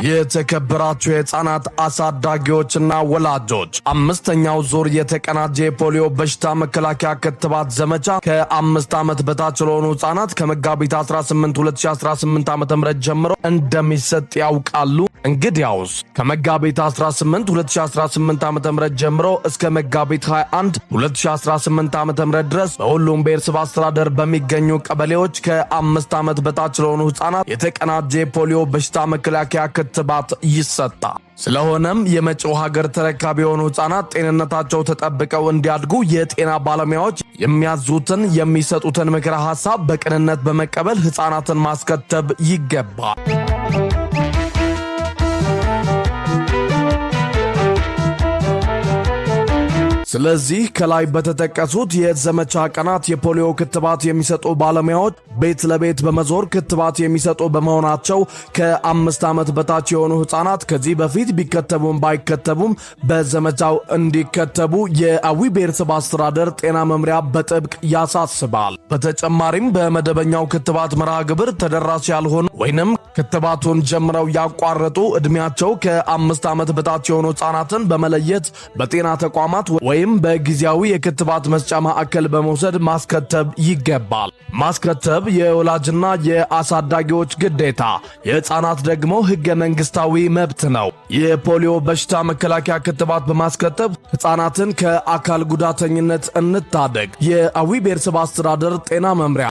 የተከበራችሁ የህፃናት አሳዳጊዎችና ወላጆች፣ አምስተኛው ዙር የተቀናጀ የፖሊዮ በሽታ መከላከያ ክትባት ዘመቻ ከ5 ዓመት በታች ለሆኑ ህጻናት ከመጋቢት 18 2018 ዓ.ም ጀምሮ እንደሚሰጥ ያውቃሉ? እንግዲያውስ ከመጋቢት 18 2018 ዓ.ም ጀምሮ እስከ መጋቢት 21 2018 ዓ.ም ድረስ በሁሉም ብሔረሰብ አስተዳደር በሚገኙ ቀበሌዎች ከ5 ዓመት በታች ለሆኑ ህጻናት የተቀናጀ የፖሊዮ በሽታ መከላከያ ክትባት ይሰጣል። ስለሆነም የመጪው ሀገር ተረካቢ የሆኑ ህጻናት ጤንነታቸው ተጠብቀው እንዲያድጉ የጤና ባለሙያዎች የሚያዙትን የሚሰጡትን ምክረ ሀሳብ በቅንነት በመቀበል ህጻናትን ማስከተብ ይገባል። ስለዚህ ከላይ በተጠቀሱት የዘመቻ ቀናት የፖሊዮ ክትባት የሚሰጡ ባለሙያዎች ቤት ለቤት በመዞር ክትባት የሚሰጡ በመሆናቸው ከ5 ዓመት በታች የሆኑ ህጻናት ከዚህ በፊት ቢከተቡም ባይከተቡም በዘመቻው እንዲከተቡ የአዊ ብሔረሰብ አስተዳደር ጤና መምሪያ በጥብቅ ያሳስባል። በተጨማሪም በመደበኛው ክትባት መርሃ ግብር ተደራሽ ያልሆኑ ወይንም ክትባቱን ጀምረው ያቋረጡ ዕድሜያቸው ከ5 ዓመት በታች የሆኑ ህጻናትን በመለየት በጤና ተቋማት ወይም በጊዜያዊ የክትባት መስጫ ማዕከል በመውሰድ ማስከተብ ይገባል። ማስከተብ የወላጅና የአሳዳጊዎች ግዴታ፣ የህፃናት ደግሞ ህገ መንግስታዊ መብት ነው። የፖሊዮ በሽታ መከላከያ ክትባት በማስከተብ ህፃናትን ከአካል ጉዳተኝነት እንታደግ። የአዊ ብሔረሰብ አስተዳደር ጤና መምሪያ።